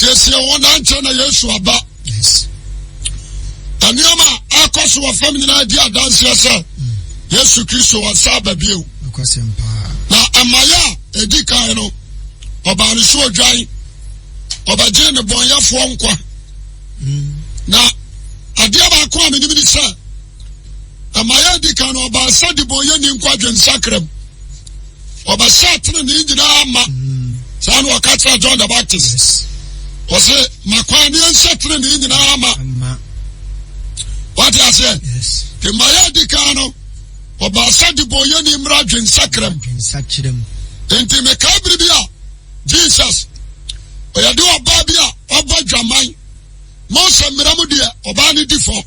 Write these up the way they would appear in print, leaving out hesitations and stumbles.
Siesie wo na nkyɛ na Yesu aba. Nneɛma a ɛkɔ so wɔ fam nyinaa di adanseɛ sɛ Yesu Kristo ɔsa aba bio. Na mmaeɛ a ɛdi kan no, ɔbaa ne so odwan, ɔbɛgyee ne bɔnyɛfoɔ nkwa. Na adeɛ baako a menim ne sɛ, mmaeɛ a ɛdi kan no, ɔbaa sɛ debɔnyɛni nkwa dwensakra mu. Ɔbɛhyɛ tenenee nyinaa ma. Saa na ɔka kyerɛ John the Baptist. Ɔse makwan ne ɛnhyɛ tenenee nyinaa ma. Wate aseɛ? Nti mmaeɛ a ɛdi kan no, ɔbaa sɛ debɔnyɛni mmra dwensakra mu. Nti mekae bere bi a Jesus ɔyɛde ɔbaa bi a ɔbɔ dwaman. Mose mmara mu deɛ ɔbaa no di fɔ.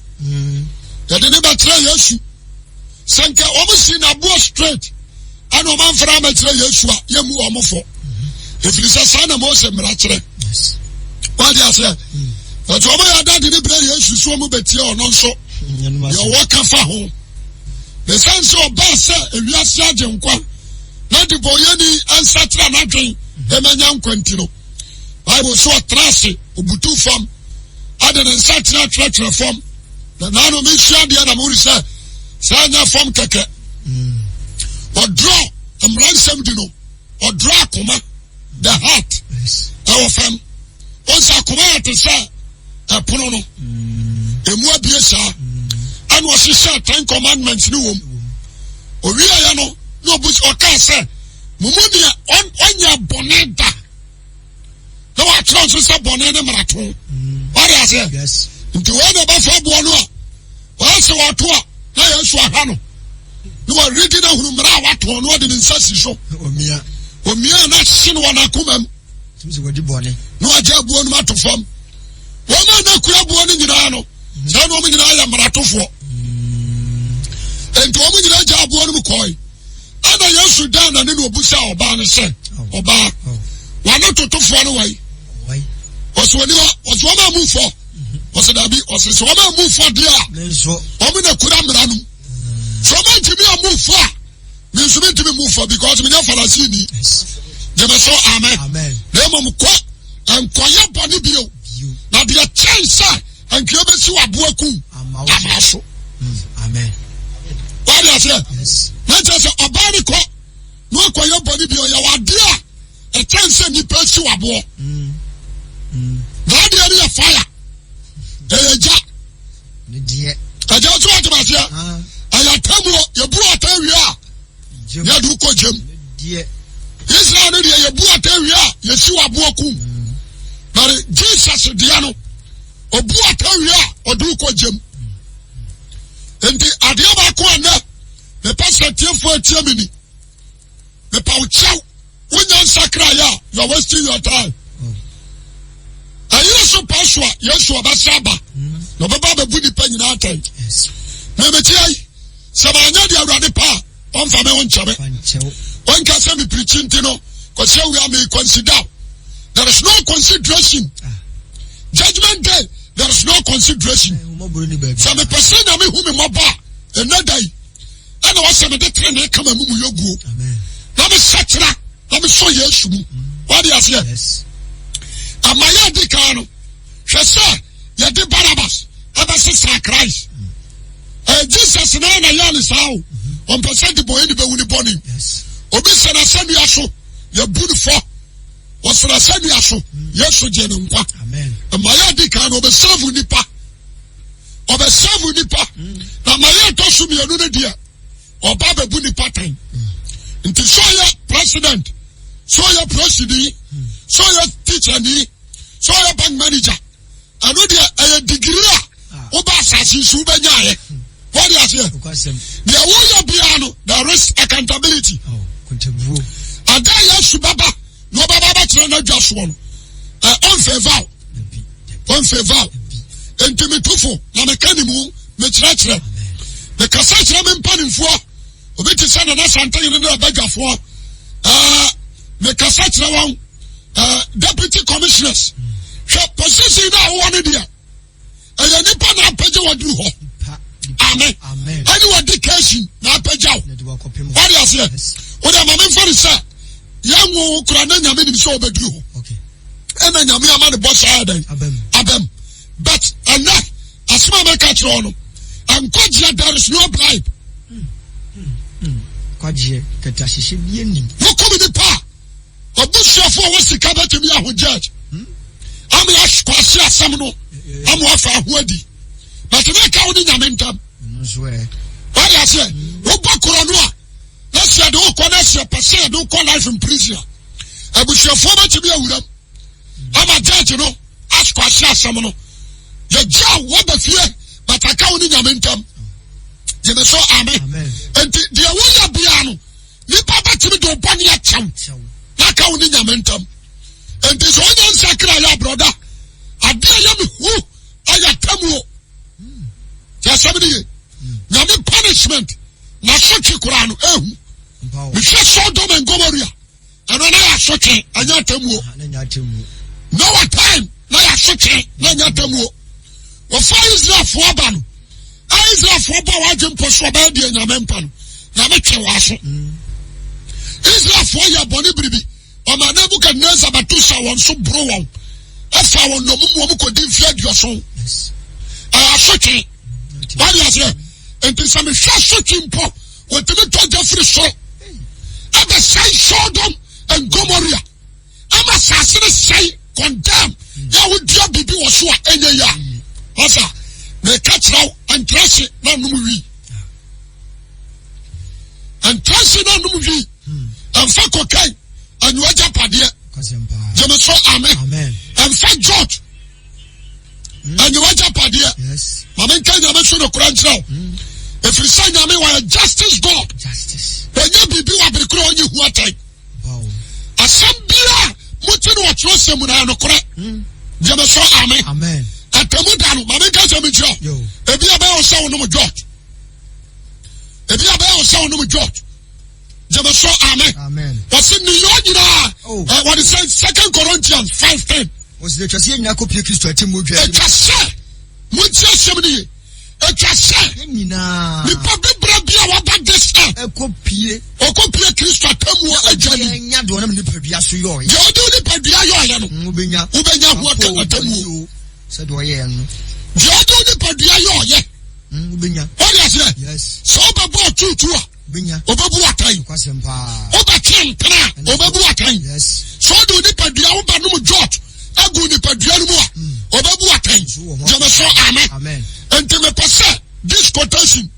Yɛde ne bɛkyerɛ Yesu. Sɛ nka wɔn si n'aboɔ straight ɛna wɔn amfra amɛkyerɛ Yesu a yɛmmu wɔn fɔ. Ɛfiri sɛ saa na Mose mmara kyerɛ. Wade aseɛ. Ɛti wɔn yɛ ada de ne brɛ Yesu so wɔn bɛtie ɔno nso. Deɛ ɔwɔ ka fa ho. Ɛsiane sɛ ɔbaa sɛ ewiase agye nkwa na debɔnyɛni nsakyera n'adwen ɛmɛnya nkwa nti no. Bible so ɔtena ase obutu fam ade ne nsa tena twerɛtwerɛ fam na naano mesua adeɛ na mehunu sɛ saa nyɛ fam kɛkɛ. Ɔdorɔ mmara nsɛm di no, ɔdorɔ akoma, the heart, ɛwɔ fam. Ɔsɛ akoma yɛ te sɛ ɛpono no, emu abie saa, ɛna ɔhyehyɛ Ten Commandments no wɔm. Owieɛ no na ɔbu ɔkaa sɛ mo mu deɛ ɔnyɛ bɔne da na wakyerɛ nso sɛ bɔne ne mmarato. Wade aseɛ? Nti wɔn na ɛbɛfa boɔ no a wɔyɛ sɛ wɔato a na Yesu aha no na wɔredi no ahunu mmara a wato no ɔde ne nsa si so. Omia na hye no wɔ n'akoma mu na wagye aboɔ no mu ato fam. Wɔn a na kura aboɔ no nyinaa no saa na wɔn nyinaa yɛ mmaratofoɔ. Nti wɔn nyinaa gya aboɔ no mu kɔe. Ɛna Yesu dan n'ani na obusa ɔbaa no sɛ, ɔbaa, wɔne totofoɔ no wɔyi? Ɔsɛ wɔni hɔ, ɔsɛ wɔn a mu fɔ. Ɔsɛ dabi, ɔsɛ sɛ wɔn a mu fɔ deɛ a, wɔn na kura mmara no mu. Sɛ wɔn antumi a mu fɔ a, me nso mentumi mu fɔ because menyɛ Farisini. Gyeme so amen. Na mmom kɔ nkɔyɛ bɔne bio. Na deɛ kyɛn sɛ nka ebesi waboa kum ama so. Wade aseɛ? Na kyerɛ sɛ ɔbaa ne kɔ na wakɔyɛ bɔne bio yɛ wadeɛ a ɛkyɛn sɛ nnipa si waboɔ. Na adeɛ no yɛ fire. Ɛyɛ gya. Ɛgya nso wate aseɛ. Ɛyɛ atamuo. Yɛbu ata wie a yɛde wokɔ gyam. Israel no deɛ yɛbu ata wie a yɛsi waboɔ kum. But Jesus deɛ no obu ata wie a ɔde wokɔ gyam. Nti adeɛ baako a nnɛ mepɛ sɛ tiefoɔ atie me ni. Mepa wo kyɛw. Wonya nsakraeɛ a you are wasting your time. Ɛyere so pa so a Yesu ɔbɛsa aba na ɔbɛba abɛbu nipa nyinaa atɛn. Mɛmɛtia yi sɛ maanyɛ deɛ Awurade pa a ɔmfa me ho nkyɛ me. Ɔnka sɛ mepirikyi nti no kɔsi awia me consider. There is no consideration. Judgment day there is no consideration. Sɛ mepɛ sɛ Nyame hu me mmɔbɔ a ɛnɛ da yi ɛna ɔsɛ mede tenenee ka m'amumuyɛ guo na mesakyera na mesɔ Yesu mu. Wade aseɛ? Ama yɛ adi kan no hwɛ sɛ yɛde Barabas ɛbɛsesa Christ. Ɛyɛ Jesus na na yɛ ne saa o. Ɔmpɛ sɛ de bɔne ne bɛwu ne bɔne. Obi sɛ n'asɛnnua so yɛbu no fɔ. Ɔsɛ n'asɛnnua so Yesu gye ne nkwa. Ama yɛ adi kan no ɔbɛsɛvu nipa. Ɔbɛsɛvu nipa. Na ama yɛ ɛtɔ so mmienu no deɛ ɔba bɛbu nipa tɛn. Nti sɛ ɔyɛ president, sɛ ɔyɛ president, sɛ ɔyɛ teacher ni, sɛ ɔyɛ bank manager, ɛno deɛ ɛyɛ digiri a woba asase so wobɛnyaeɛ. Wɔde aseɛ. Deɛ woyɛ biara no there is accountability. Ada Yesu bɛba na ɔbɛba bɛkyerɛ n'adwa soɔ no ɔmfɛva o ɔmfɛva o nti metufo na meka ne mu mekyerɛkyerɛ mekasa kyerɛ me mpanimfoɔ obi te sɛ Nana Santehene ne abadwafoɔ mekasa kyerɛ wɔn deputy commissioners hwɛ position no a wowɔ no deɛ ɛyɛ nipa na apagya waduru hɔ. Amen. Ɛne wadi kasi na apagya wo. Wade aseɛ? Wode ama memfa no sɛ yɛnwo wo kora na Nyame nim sɛ wobɛduru hɔ. Ɛna Nyame ama ne bɔhyɛ ayɛ dɛn? Abam. But ɛnɛ asɛm a mɛka kyerɛ wo no, nkwagyeɛ there is no bribe. Nkwagyeɛ kɛtɛahyehyɛ bi anim. Wokum nipa a, abusuafo a wɔ sika bɛtumi aho judge. Ama yɛakwase asɛm no ama wafa aho adi. But ne ka wo ne Nyame ntam. Wade aseɛ, wobɔ korɔ no a, na sɛ yɛde wokɔ na sɛ yɛpɛ sɛ yɛde wokɔ life in prison a, abusuafoɔ bɛtumi awuram ama judge no askwase asɛm no. Yɛgya wo waba fie, but aka wo ne Nyame ntam. Gyeme so amen. Nti deɛ woyɛ biara no, nipa bɛtumi de wobɔne akyɛw na aka wo ne Nyame ntam. Nti sɛ wonya nsakra yɛ abrɔda, adeɛ yɛ me hu ɛyɛ tamuo. Sɛ asɛm no ye, Nyame punishment na sotwe koraa no ehu. Mehwɛ Sodom and Gomorrah, ɛno na yɛ asotwe, ɛnyɛ atamuo. Noah time na yɛ asotwe, na ɛnyɛ atamuo. Wɔfa Israelfoɔ aba no, a Israelfoɔ ba wɔadwe mpɔ so ɔbɛyɛ deɛ Nyame mpa no, Nyame twe wɔ aso. Israelfoɔ yɛ bɔne biribi. Ɔmaa Nebukadnesar bɛto hyɛɛ wɔn so boro wɔn, ɛfaa wɔn nnommum wɔn kɔdi mfeɛ aduɔson. Ɛyɛ asotwe. Wade aseɛ? Nti sɛ mehwɛ asotwe mpo, wɔtumi tɔ gya firi soro ɛbɛsɛe Sodom and Gomorrah ama asase no sɛe condemn yɛ a wodua biribi wɔ so a ɛnyɛ yie a. Ɔsa, meka kyerɛ wo, ɛntra se na nom wii. Ɛntra se na nom wii. Ɛmfa cocaine anyu agyapadeɛ. Gyeme so amen. Ɛmfa George anyu agyapadeɛ. Ma menka Nyame so nokorɛ nkyerɛ wo. Ɛfiri sɛ Nyame wɔyɛ justice God. Ɔnyɛ biribi wɔ abere korɔ ɔnyi ho atɛn. Asɛm biara mote no wɔ twerɛsɛm mu na ɛyɛ nokorɛ. Gyeme so amen. Atamu da no ma menka sɛ menkyerɛ wo. Ebi abɛyɛ wo sɛ wonom George. Ebi abɛyɛ wo sɛ wonom George. Gyeme so amen. Wɔsi ne yɔ nyinaa. Oh. Eh, wɔde sɛ Second Corinthians 5:10. Wɔsi atwa sɛ yɛn nyinaa kɔpie Kristo atemmuo dwa anim. Atwa sɛ montie asɛm no ye. Atwa sɛ yɛn nyinaa nipa bibire bi a waba this earth. Ɛkɔpie. Ɔkɔpie Kristo atemmuo adwa anim. Nya deɛ ɔnam nipadua so yɔɔyɛ. Deɛ ɔde nipadua yɔɔyɛ no. Wobɛnya. Wobɛnya ho atemmuo. Sɛdeɛ ɔyɛɛ no. Deɛ ɔde nipadua yɔɔyɛ. Wobɛnya. Wɔde aseɛ. Yes. Sɛ wobɛbɔ ɔtuutu a. Ɔbɛbu atɛn. Wobɛtwe mpena a, ɔbɛbu atɛn. Sɛ ɔde onipadua woba nom jot agu nipadua no mu a, ɔbɛbu atɛn. Gyeme so amen. Nti mepɛ sɛ this quotation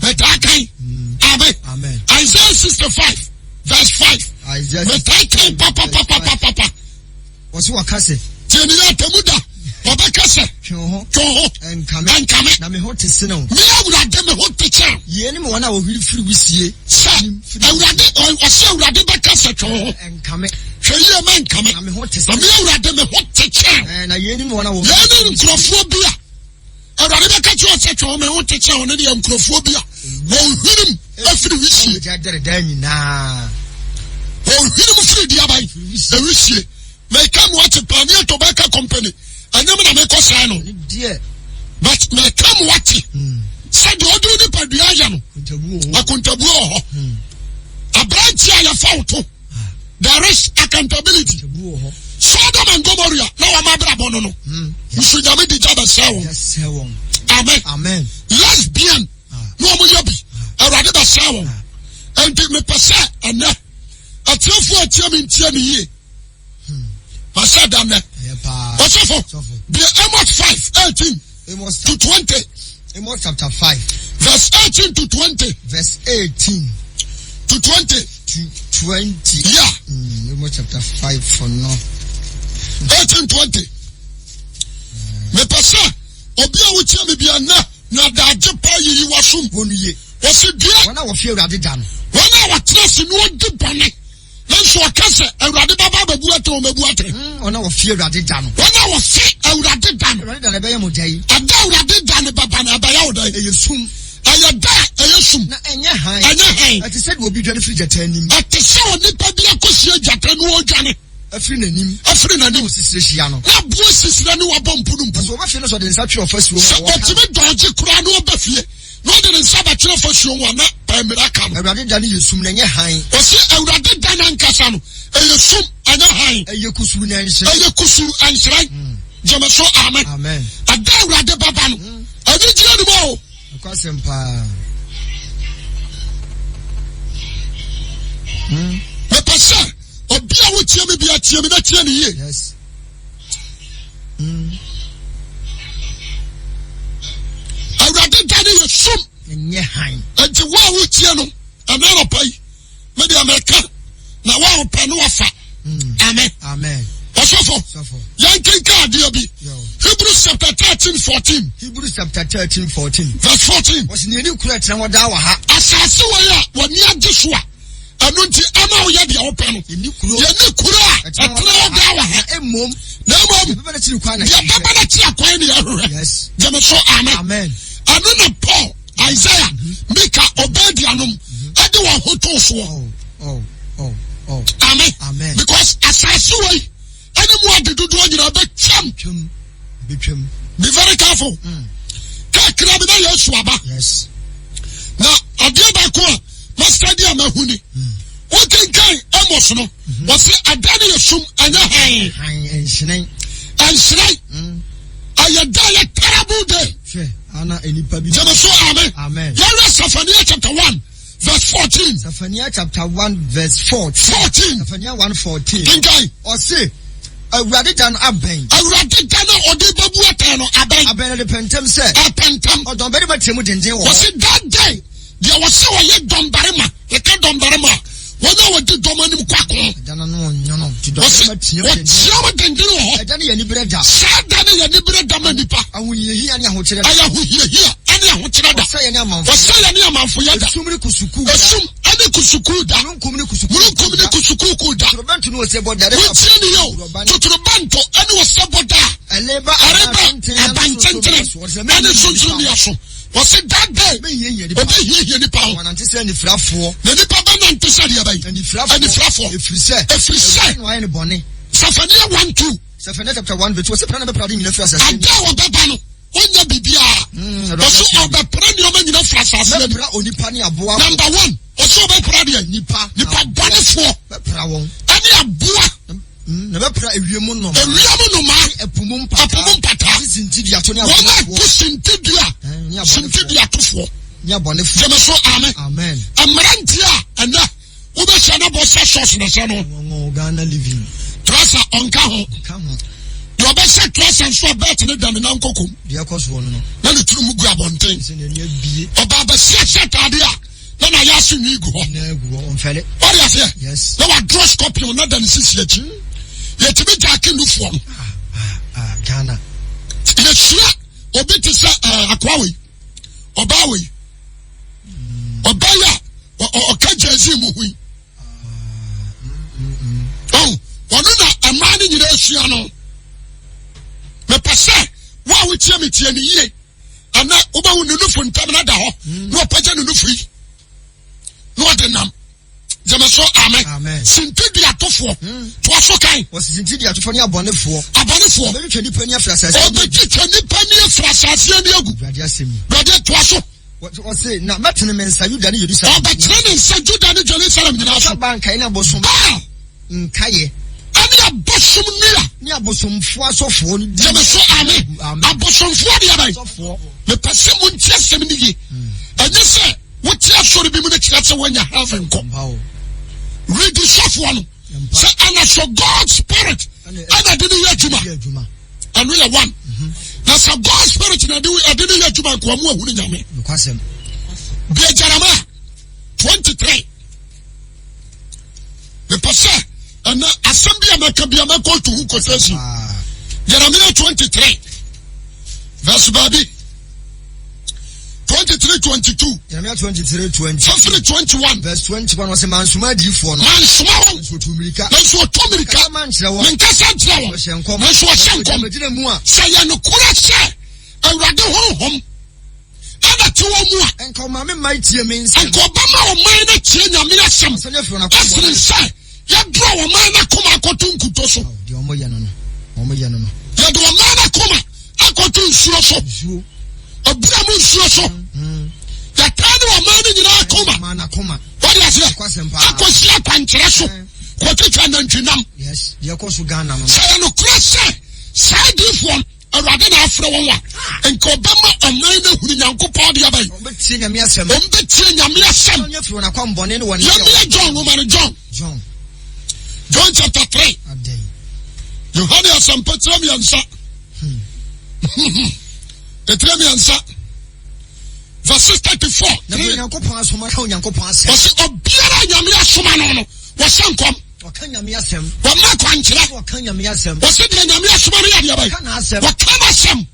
metaa kan. Amen. Isaiah 65 verse 5. Metaa kan papapapapapa. Wɔsi wɔka sɛ. Tie ne yɛ atɛmu da. Wɔbɛka sɛ. Twe wo ho. Twe wo ho. Ɛnkame. Ɛnkame. Na me ho te sene wo. Me Awurade me ho te kyɛn. Yei ne wɔn a wɔhwiri firi wisie. Sɛ Awurade ɔsɛ Awurade bɛka sɛ twe wo ho. Ɛnkame. Hwɛ yie ma nkame. Na me ho te sene. Na me Awurade me ho te kyɛn. Na yei ne wɔn a wɔhwiri. Yei ne nkurɔfoɔ bi a. Awurade bɛka kyerɛ sɛ twɛn wɔn ho te kyɛn wɔn deɛ nkurɔfoɔ bi a wɔn hwenem afiri wisie. Wɔn hwenem firi di aban ewisie. Mɛka mu ate Pioneer Tobacco Company ɛnyɛ mi na mekɔ saa no. But mɛka mu ate sɛ deɛ ɔde nipadua ayɛ no akontabuo wɔ hɔ. Aberanteɛ a yɛfa wo to. There is accountability. Sodom and Gomorrah na wɔn abrabɔ no no. Hmm. Nso nyame di gya bɛsɛe wɔn. Amen. Amen. Lesbian ah. na wɔn yɛ bi. Ah. Awurade bɛsɛe wɔn. Ah. Nti mepɛ sɛ ɛnɛ atiefo atie mi ntie mi yie. Hmm. Masɛ da nnɛ. Ɔsɔfo bie Amos 5:18 to 20. Amos chapter 5. Verse 18 to 20. Verse 18 to 20. To 20. Yeah. Amos chapter 5 for no. 18 20. Mepɛ sɛ obi a wotia me bia nnɛ na daagye pa yiyi w'asom. Wɔn ye. Wɔsi dua. Wɔn a wɔfi Awurade da no. Wɔn a wɔtena ase na wɔdi bɔne. Nanso ɔka sɛ, Awurade bɛba abɛbu atɛn, ɔbɛbu atɛn. Hmm, wɔn a wɔfi Awurade da no. Wɔn a wɔfi Awurade da no. Awurade da no ɛbɛyɛ mo dɛ yi. Ɛda Awurade da no bɛba no, ɛbɛyɛ wo dɛ. Ɛyɛ sum. Ɛyɛ da a ɛyɛ sum. Na ɛnyɛ hann. Ɛnyɛ hann. Ɛte sɛ deɛ obi dwane firi gyata anim. Ɛte sɛ onipa bi akɔhyia gyata na ɔredwane. Afiri n'anim. Afiri n'anim. Na osisire hyia no. Na aboa sisire ne wabɔ mpunumpu. Na sɛ ɔba fie no sɛ ɔde ne nsa twere ɔfasuo ho a, Sɛ ɔtumi dɔgye koraa na ɔba fie. Na ɔde ne nsa bɛkyerɛ fasuo ho a, na pɛmmira ka no. Awurade da no yɛ sum, na ɛnyɛ hann. Ɔse Awurade da no ankasa no, ɛyɛ sum. ɛnyɛ hann. Ɛyɛ kusuu na ɛnhyerɛn. Ɛyɛ kusuu ɛnhyerɛn. Hmm. Gyeme so amen. Amen. Ɛda Awurade bɛba no, hmm. anigyeɛ ni mu o. Nokwasɛm paa. Hmm. Mepɛ sɛ obi a wotie me bi atie me na tie ne yie. Yes. Hmm. Awurade da no yɛ sum. Ɛnyɛ hann. Enti wo a wotie no ɛnɛ anɔpa yi me deɛ meka na wo a wopɛ no wafa. Hmm. Amen. Amen. Ɔsɔfo, yɛnkenka adeɛ bi. Hebrews chapter 13 14. Hebrews chapter 13 14. Verse 14. Wɔsi nea ɛni kura tena hɔ daa wɔ ha. Asase wɔ yi a wɔn ani agye so a ɛno nti ama woyɛ deɛ wopɛ no. Yɛni kuro. Yɛni kuro a ɛtena hɔ daa wɔ ha. Na mmom. Na mmom. Deɛ bɛba n'akyiri kwan na yɛhwehwɛ. Deɛ bɛba n'akyiri akwan na yɛhwehwɛ. Yes. Gyeme so amen. Amen. Ɛno na Paul, Isaiah, Mika, Obadia nom ɛde wɔn ho too soɔ. Oh, oh, oh, oh. Amen. Amen. Because asase wɔ yi ɛne mu ade dodoɔ nyinaa bɛtwam. Twam. Bɛtwam. Be very careful. Mm. Kakra bi na Yesu aba. Yes. Na adeɛ baako a masitadi a mahu ni. Mm. Wokenkan Amos no, mm-hmm. wɔsi ada no yɛ sum ɛnyɛ hann. Hann ɛnhyerɛn. Ɛnhyerɛn. Mm. Ɛyɛ da yɛ terrible day. Hwɛ ana nipa bi. Jẹ́mi so amen. Amen. Yẹ́rẹ́ Safaniya chapter 1 verse 14. Safaniya chapter 1 verse 14. 14. Safaniya 1 14. Kenkan. Ɔse Awurade da no abɛn. Awurade da no ɔde bɛbu atɛn no abɛn. Abɛn na de pɛntɛm sɛ. Ɛpɛntɛm. Ɔdɔmbarima teɛ mu denden wɔ hɔ. Wɔsi that day deɛ wɔsi ɔyɛ dɔmbarima yɛka dɔmbarima a wɔn a wɔdi dɔm anim kɔ ako. Ɛda no ano ɔnyono nti Wɔsi dɔmbarima teɛ mu denden. wɔteɛ mu denden wɔ hɔ. Ɛda no yɛ anibere da. Saa da no yɛ anibere da ma nipa. Ahohiahia ne ahokyerɛ da. Ɛyɛ ahohiahia ne ahokyerɛ da. Wɔsɛeɛ ne amanfoyɛ. Wɔsɛeɛ ne amanfoyɛ da. Esum ne kusukuu da. Esum ne kusukuu da. Mununkum ne kusukuu Mununkum ne kusukuukuu da. Totorobɛnto ne osebɔ da. Wotie ne yɛ o. Totorobɛnto ne osebɔ da. Ɛreba Ɛreba abantentene ne sorɔnsorɔmmea so. Wɔsi that day obehiahia nipa ho. Wɔnante sɛ anifirafoɔ. Na nipa bɛnante sɛ deɛ bɛyi. Anifirafoɔ. Anifirafoɔ. Ɛfiri sɛ. Ɛfiri sɛ. Awurade na wayɛ no bɔne. Sefania 1 2. Sefania chapter 1 verse 2. Wɔsi pra na bɛpra ade nyina firi asase ani. Ada a wɔbɛba no, ɔnyɛ biribiara. Wɔsi ɔbɛpra nneɛma nyina firi asase ani. Mɛpra onipa ne aboa. Number one, wɔsi ɔbɛpra deɛ. Nipa. Nipa bɔnefoɔ. Bɛpra wɔn. Ɛne aboa. Na bɛpra ewiem nnomaa. Ewiem nnomaa. Ne ɛpo mu mpataa. Ɛpo mu mpataa. Ne sintiduato ne Wɔn a abɔnefoɔ. ɛto sintidua. Ne abɔnefoɔ. Sintiduatofoɔ. Ne abɔnefoɔ. Gyeme so amen. Amen. Mmeranteɛ a ɛnɛ wobɛhyia no bɔ sɛ sɔs na ɛhyɛ no. Wɔn Ghana living. Trasa ɔnka ho. Ka ho. Deɛ ɔbɛhyɛ trasa nso a bɛɛt ne da ne nan kɔkɔm. Deɛ ɛkɔ soɔ no no. Na ne tiri mu gu abɔnten. Sɛ n'ani abie. Ɔbaa bɛhyɛ hyɛ ataadeɛ a na na yɛase nwi gu hɔ. Nyinaa gu hɔ ɔnfɛle. Ɔde aseɛ. Yes. Na wadrɔ scorpion na da ne sisi akyi. Yɛtumi gyaake nufoɔ no. Ah ah ah Ghana. Yɛhyia obi te sɛ ɛɛ eh, akoa wei ɔbaa wei ɔbaa yi a ɔka jɛzi mu hui. Ɔn ɔno na mmaa no nyinaa sua no. Mepɛ sɛ wo a wotie me tie ne yie. Ɛnɛ wobɛhu ne nufu ntam no da hɔ na ɔpagya ne nufu yi na ɔde nam. Gyeme so amen. Sintiduatofoɔ hmm. toa so kan. Wɔsi sintiduatofoɔ ne abɔnefoɔ. Abɔnefoɔ. Ɔbɛtwitwa nipa ni afiri asase ani. Ɔbɛtwitwa nipa ni afiri asase ani agu. Awurade asɛm yi. Awurade toa so. Wɔsi na mɛtene me nsa Yuda ne Yerusalem. Ɔbɛtene ne nsa Juda ne Jerusalem nyinaa so. Ɔbɛba nkae ne abosom. Baal. Nkaeɛ. Ɛne abosom nnua. Ne abosomfoɔ asɔfoɔ no. Gyeme so amen. Abosomfoɔ deɛ bɛn. Asɔfoɔ. Mepɛ sɛ mo nti asɛm no yie. Hmm. Ɛnyɛ sɛ wote asɔre bi mu no kyerɛ sɛ woanya heaven kɔ. Redi sɔfoɔ no sɛ ɛna so God spirit ɛna de ne yɛ adwuma. Ɛno yɛ one. Mhm. Na sɛ God spirit na ɛde ne yɛ adwuma nkoa mu ahunu nyame. Bia Jeremiah 23. mepɛ sɛ ɛnɛ asɛm bi a mɛka bi a mɛkɔ to ho quotation Jeremiah 23 verse baabi 23 22 Jeremiah 23 20 fafiri 21 verse 21 ɔsɛ mansoma adiyifoɔ no mansoma wɔn nanso wɔtu mmirika nanso wɔtu mmirika kasa mankyerɛ wɔn menkasa nkyerɛ wɔn wɔhyɛ nkɔm nanso wɔhyɛ nkɔm gyina mu a sɛ yɛ nokorɛ sɛ awurade honhom ɛna te wɔn mu a. Nka ɔma me man tie me nsɛm. Nka ɔbɛma ɔman no atie Nyame asɛm. Asane afiri wɔn akoma Ɛsene sɛ yɛdorɔ ɔman no akoma akɔto nkuto so. Deɛ wɔn yɛ no no, wɔn yɛ no no. Yɛde ɔman no akoma akɔto nsuo so. Nsuo. Abura mu nsuo so. Mm. Yɛtaa ne ɔman no nyinaa akoma. Ɔman no akoma. Wɔde aseɛ. Akɔsi akwankyerɛ so. Mm. Kɔtwitwa nantwinam. Yes, deɛ ɛkɔ so Ghana no. Sɛ yɛ nokorɛ sɛ saa adiyifoɔ no Awurade na afrɛ wɔn a, nka ɔbɛma ɔman no ahunu Nyankopɔn adeɛ bɛn? Wɔbɛtie Nyame asɛm. Wɔbɛtie Nyame asɛm. Wɔnyɛ firi wɔn akwammɔne ne wɔn nneyɛɛ. Yɛmmie John nwoma no, John. John. John chapter 3. Adɛn. Yohane asɛmpa tire mmiɛnsa. Etire mmiɛnsa. Verse 34. Na deɛ Onyankopɔn asoma ka Onyankopɔn asɛm. Wɔsi obiara Nyame asoma no no, wɔhyɛ nkɔm. Wɔka Nyame asɛm. Wɔma kwankyerɛ. Wɔka Nyame asɛm. Wɔsi deɛ Nyame asoma no yɛ adeɛ bɛyɛ. Wɔka n'asɛm. Wɔka n'asɛm.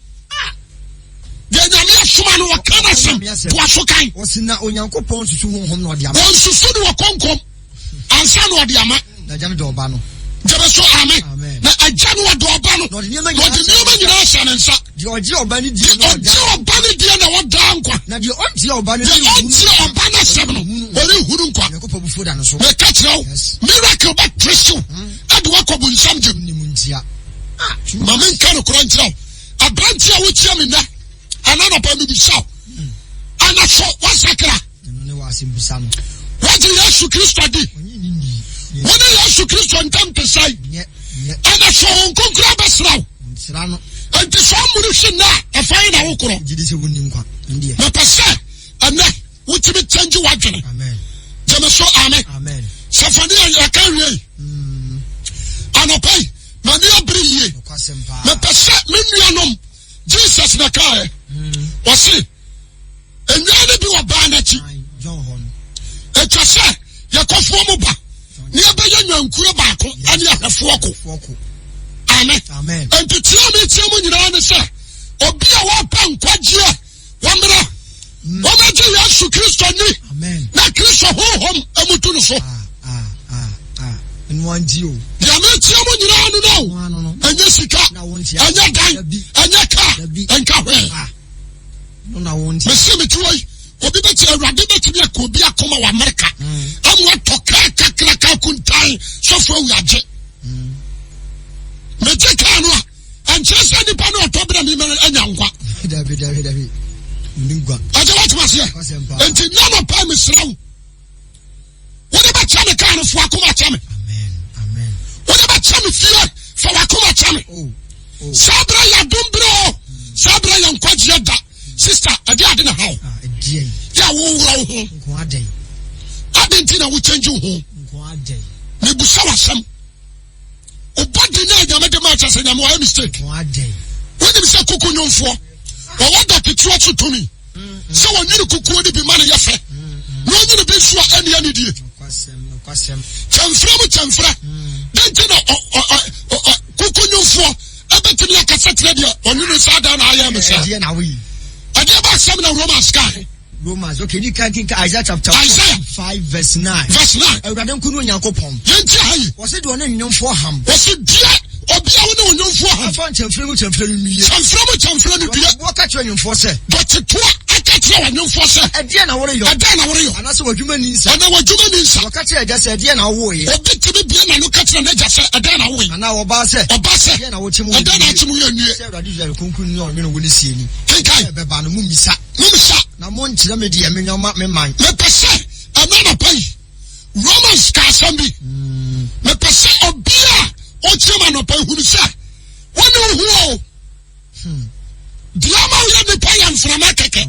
Deɛ Nyame asoma no wɔka n'asɛm. Toa so kan. Wɔsi na Onyankopɔn susu honhom na ɔde ama. Wɔn susu no wɔ kɔnkɔm ansa na ɔde ama. Na agya no dɔ ɔba no. Gyeme so amen. Na agya no ɔdɔ ɔba no. Na ɔde nneɛma nyinaa ahyɛ ne nsa. Deɛ ɔgye ɔba no die na ɔgye ɔba no die na ɔdaa nkwa. Na deɛ ɔntie ɔba no deɛ ɔntie ɔba no asɛm no ɔrehunu nkwa. Nyankopɔn abufuo da no so. Meka kyerɛ wo miracle bɛtere hyew ɛde wakɔ bonsam gyem. Nim ntia. Ma menka nokorɛ nkyerɛ wo aberante a wokyia me nnɛ ɛna nɔpa mebisa wo ana so wasakra wagye Yesu Kristo adi wo ne Yesu Kristo ntam te sɛn ɛna so wo nkonkura bɛsra wo nti sɛ ɔmmono hwe nnɛ a ɛfa yi na wokorɔ mepɛ sɛ ɛnɛ wotumi kyɛngye w'adwene gyeme so ame sɛfani a yɛka wie mm. anɔpa yi m'ani abere yie mepɛ sɛ me nuanom jesus na kaɛ mm. ɔse nnwan no bi wɔ baa n'akyi ɛtwa sɛ yɛkɔfoɔ mu ba ne yɛbɛyɛ nnwankuo baako ne ahwɛfoɔ ko amen nti tia me tia mu nyinaa ne sɛ obi a wɔpɛ nkwagyeɛ wɔmmra mm. wɔmɛgye yesu kristo ni na kristo honhom amutu no so ah, ah, ah, deɛ metia mu nyinaa no no ɛnyɛ sika ɛnyɛ dan ɛnyɛ kaa ɛnka hwee Mese mete hɔ yi, obi bɛti awurade bɛtumi akɔ obi akoma wɔ Amerika mm. ama atɔ kaa kakraka kuntan sɔfo awu agye. Mm. Megye kaa no a, ɛnkyerɛ sɛ nipa no ɔtɔ berɛ mi anya nkwa. Ɛgye woatoma aseɛ. Enti nna nɔpa mesrɛ wo wode bɛkyɛ me kaa no fo akoma kyɛ me wode bɛkyɛ me fie fa wakoma kyɛ me oh, oh. saa berɛ yɛ adom berɛ o saa berɛ yɛ nkwagyeɛ da sista ɛde ade na haw ah, yɛ a woworɔ wo ho ade nti na wokyɛngye wo ho mebusa w'asɛm Wobɔ din a Nyame de ma kyɛ sɛ Nyame wayɛ mistake. Wonim sɛ kuku nwomfoɔ wɔwɔ dɔtetewa so tumi sɛ wɔnwene kukuo no bi ma no yɛ fɛ na ɔnwene bi nso a ɛne anidie. Kyɛmfrɛ mu kyɛmfrɛ. Dɛn nti na kuku nwomfoɔ ɛbɛtumi akasa kyerɛ deɛ ɔnwene saa dan na ayɛ me sɛ? Ɛdeɛ ba asɛm na Romans kae. Romans, okay, ni kan kinka Isaiah chapter Isaiah 5 verse 9. Verse 9. Awurade nko ne Onyankopɔn. Yɛn ti ha yi. Wɔsi deɛ ɔne nnwomfoɔ ham. Wɔsi deɛ obi a wɔne nnwomfoɔ ham. Afa nkyɛnfrɛ mu kyɛnfrɛ no nue. Kyɛnfrɛ mu kyɛnfrɛ no due. Dɔteboɔ ka kyerɛ nnwomfoɔ sɛ. Dɔtetoa aka kyerɛ nnwomfoɔ sɛ. Ɛdeɛ na wɔreyɔ. Ɛdeɛ na wɔreyɔ. Anaasɛ w'adwuma ni nsa. Anaa w'adwuma ni nsa. Wɔka kyerɛ agya sɛ ɛdeɛ na wowoeɛ. Obi tumi bie n'ano ka kyerɛ n'agya sɛ ɛdeɛ na wowoeɛ. Anaa ɔbaa sɛ. Ɔbaa sɛ. Ɛdeɛ na wokye mu. Ɛdeɛ na akye mu yɛ nue. Sɛ Awurade Israel kronkron ni ɔnwene wo ne sie ni. Kenkan. Ɛbɛba no mu mmisa. Mommisa. Na monkyerɛ me deɛ menyɔ ma me man. Mepɛ sɛ ɛna anɔpa yi, Romans ka asɛm bi. Mepɛ sɛ obi a ɔkyerɛ mu anɔpa yi hunu sɛ wɔne wo ho o. Hmm. Deɛ ama woyɛ nipa yɛ mframa kɛkɛ.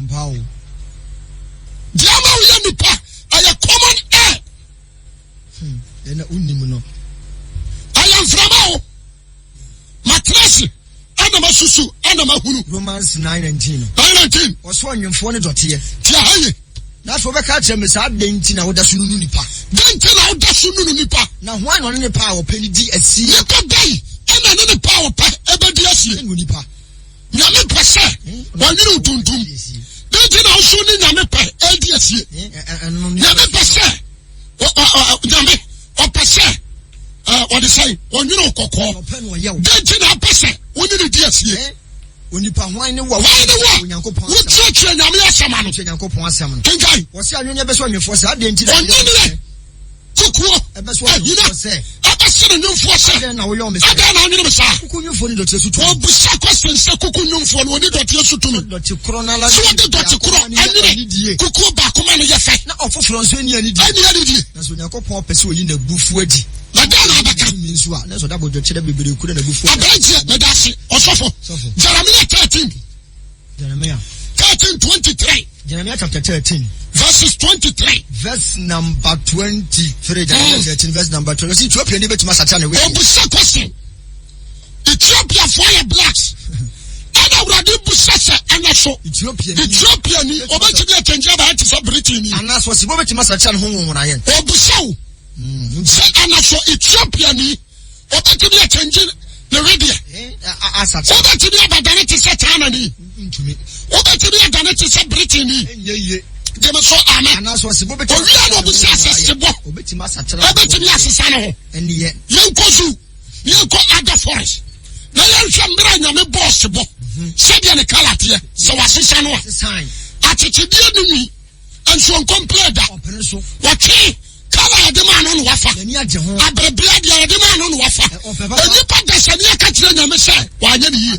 Deɛ ama woyɛ nipa ɛyɛ common air. Hmm. Ɛna wonim no. Ɛyɛ mframa o. Matena ase ɛna masusu ɛna mahunu. Romans 9:19. 9:19. Ɔsɔ ɔnwemfoɔ ne dɔteɛ. Tia ha ye. Na afei wobɛka akyerɛ me saa dɛn nti na woda so nunu nipa? Dɛn nti na woda so nunu nipa? Na hwan na ɔne ne pɛ a ɔpɛ no di asie? Nipa bɛn ɛna ne ne pɛ a ɔpɛ ɛbɛdi asie? Ɛna onipa. Nyame pɛ sɛ wɔnwene wo tuntum. Dɛn nti na woso ne Nyame pɛ ɛdi asie? Nyame pɛ sɛ Nyame ɔpɛ sɛ ɔde sɛn ɔnwene wo kɔkɔɔ. Dɛn nti na apɛ sɛ wo ne ne di asie? Onipa hwan ne wo a wokyerɛkyerɛ Nyame asɛm ano? Kenkan. Wɔsi anwene bɛsɔ anwefoɔ sɛ adɛn nti na ɔnwene Kukuo, ahina, ɛbɛsɛ ne nwomfoɔ sɛ, Adɛn na woyɔ me saa? Adɛn na wonwene me saa? Kuku nwomfoɔ ne dɔteɛ so tumi. Wɔbusa question sɛ kuku nwomfoɔ no wɔne dɔteɛ so tumi. Dɔte korɔ no ara Sɛ wɔde dɔte korɔ anwene kukuo baako ma no yɛ fɛ. Na ɔfoforɔ nso ani anidie. Ani anidie. Na sɛ Onyankopɔn pɛ sɛ oyi n'abufuo adi. Na dɛn na abɛka? so a, na sɛ ɔde abodwokyerɛ bebree kura n'abufuo. Aberanteɛ, meda ase, ɔsɔfo. Jeremiah 13. Jeremiah. 13 23. Jeremiah chapter 13. Verses 23. Verse number 23. Jeremiah 13 verse number 23. Ethiopia ni betuma sakyera ne wei. Obusa question. Ethiopiafoɔ yɛ blacks. Ɛna awurade busa sɛ ɛna so. Ethiopia ni. Ethiopia ni obetumi akyɛnkyɛn abayɛ te sɛ Britain ni. Anaasɛ ɔsi bo betumi asakyera ne ho nwonwonayɛ. Obusa o. Sɛ ɛna so Ethiopia ni obetumi akyɛnkyɛn ne wedeɛ. Wobɛtumi abɛdane te sɛ China ni. Wobɛtumi adane te sɛ Britain ni. Gyeme so amen. Owia na obusa sɛ sebɔ. Obetumi asesa ne ho. Yɛnkɔ zoo. Yɛnkɔ other forest na yɛnhwɛ mmerɛ a Nyame bɔɔ sebɔ sɛdeɛ ne kala teɛ sɛ wasesa no a. Akyekyedeɛ ne nwi nso ɔnkɔmplɛ da. Wɔtwe kala yɛde maa no na wafa. Aberebea deɛ yɛde maa no na wafa. Nnipa dasani aka kyerɛ Nyame sɛ wanyɛ ne yie.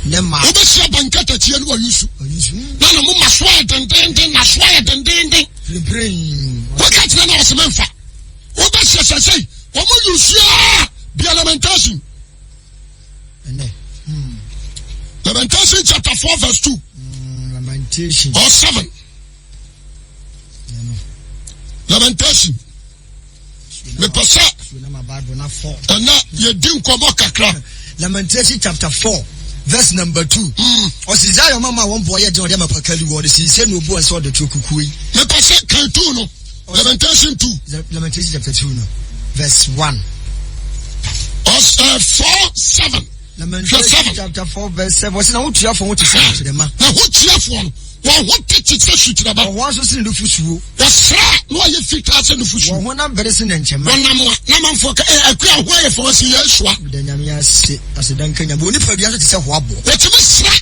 Wobɛhyia bankatakyie no wayusu na ne moma so ayɛ dendenden na so ayɛ dendenden. Woka kyerɛ no a ɔsɛ memfa. Wobɛhyɛ sɛ sɛi wɔn yusu a bia Lamentation. Hmm. Lamentation chapter 4 verse 2. Lamentation. Or 7. Lamentation. Mepɛ sɛ ɛnɛ yɛdi nkɔmmɔ kakra. Lamentation chapter 4 verse number 2. Ɔsi Zion mama wɔn bɔ yɛ den ɔde ama pakali wɔ ɔde siesie na obu wɔn sɛ ɔde tuo kukuo yi. Mepɛ sɛ kan 2 no. Lamentation 2. Lamentation chapter 2 no verse 1. Ɔs uh, 4 7. Lamentation chapter 4 verse 7. Wɔsi na ho tuafoɔ ho te sɛ sukyerɛma. Na ho tuafoɔ no wɔn ho te te sɛ sukyerɛma. Wɔn ho nso sene nufusuo. Wɔsra na wɔyɛ fitaa sɛ nufusuo. Wɔn honam bere se nɛnkyɛmma. Wɔnam a na amanfoɔ ka ɛ akua ho ayɛ fɛ wɔsi yɛ asua. Da nyame ase aseda nka nyame. Wɔn nipadua nso te sɛ hoaboɔ. Wɔtumi sra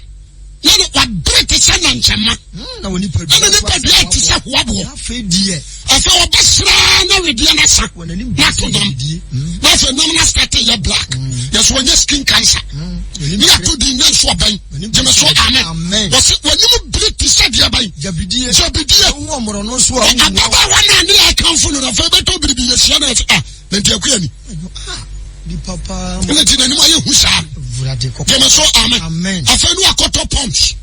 na no wabere te sɛ nankyɛma. Na wɔn nipadua ɛna nipadua te sɛ hoaboɔ. Afei deɛ. Afei wɔbɛsra na wedeɛ no asa. Wɔn anim Na ato nam. Na afei nam no asate yɛ black. Yɛsɛ wɔnyɛ skin cancer. Ne ato din ne nso ɔbɛn. Gyeme so amen. Wɔsi wɔnim bere te sɛ deɛ bɛn. Gyabidie. Gyabidie. Wɔn mmorɔno so a. Ababaawa naa ne yɛ akanfo no na afei bɛtɔ biribi yɛhyia na yɛsɛ ah na nti akuya ni. Nipa paa. Ɛna ti n'anim ayɛ hu saa. Gyeme so amen. Afei no akɔtɔ pumps.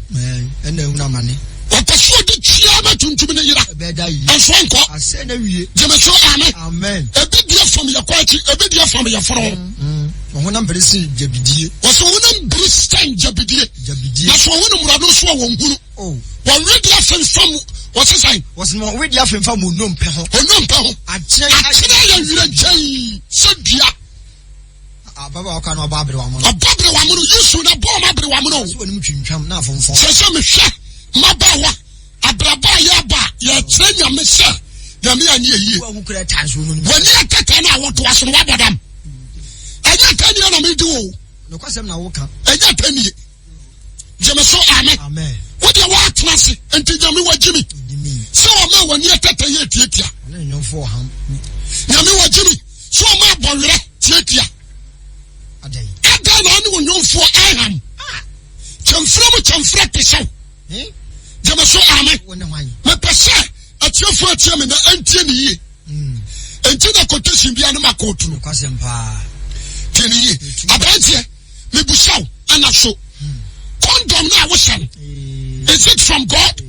Ɛna ehun amane. Ɔpɛ so ɔde tua ma tuntum ne yera. Ɛnso nkɔ. Asɛ na wie. Gyeme so amen. Amen. Ebi deɛ fam yɛ kɔ akyi, ebi deɛ fam yɛ foro. Wɔn honam bere sen gyabidie. Wɔsɛ wɔn honam bere sɛn gyabidie. Gyabidie. Na so wɔn honam wura so a wɔn hunu. Oh. Wɔn wedeɛ afemfam wɔsɛ sɛn. Wɔsɛ wɔn wedeɛ afemfam wɔn nnompe ho. Wɔn nnompe ho. Akyerɛ akyerɛ yɛ werɛnkyɛn sɛ dua. Ababaawa kwan no ɔbɔ aberewa mono. Ɔbɔ aberewa mono Yesu na bɔ ɔmo aberewa mono. Sɛ wɔn twintwam na afomfam. Sɛ sɛ mehwɛ mmabaawa abrabɔ a yɛbɔ a yɛkyerɛ nyame sɛ nyame anyɛ yie. Wɔn kura taa nsuo no. Wɔn ni atɛtɛ no a wɔtoa so no wabɔ dam. Ɛnyɛ atɛnie na medi o. Nokwasɛm na woka. Ɛnyɛ atɛnie. Gyeme so amen. Amen. Wo deɛ woatena ase nti nyame wagye mi. Sɛ ɔma w'ani atɛtɛ yɛ tiatia. Nyame wagye mi. Sɛ ɔma abɔwerɛ tiatia. Adɛn na ɔne wo nnwomfoɔ aham. Kyɛmfrɛ mu kyɛmfrɛ te sɛw. Gyeme so amen. Mepɛ sɛ atiefoɔ atie me na ɛntie ne yie. Enti na quotation bia no ma kootu no. Tie ne yie. Aberanteɛ mebusa wo ana so condom no a wohyɛ no is it from God?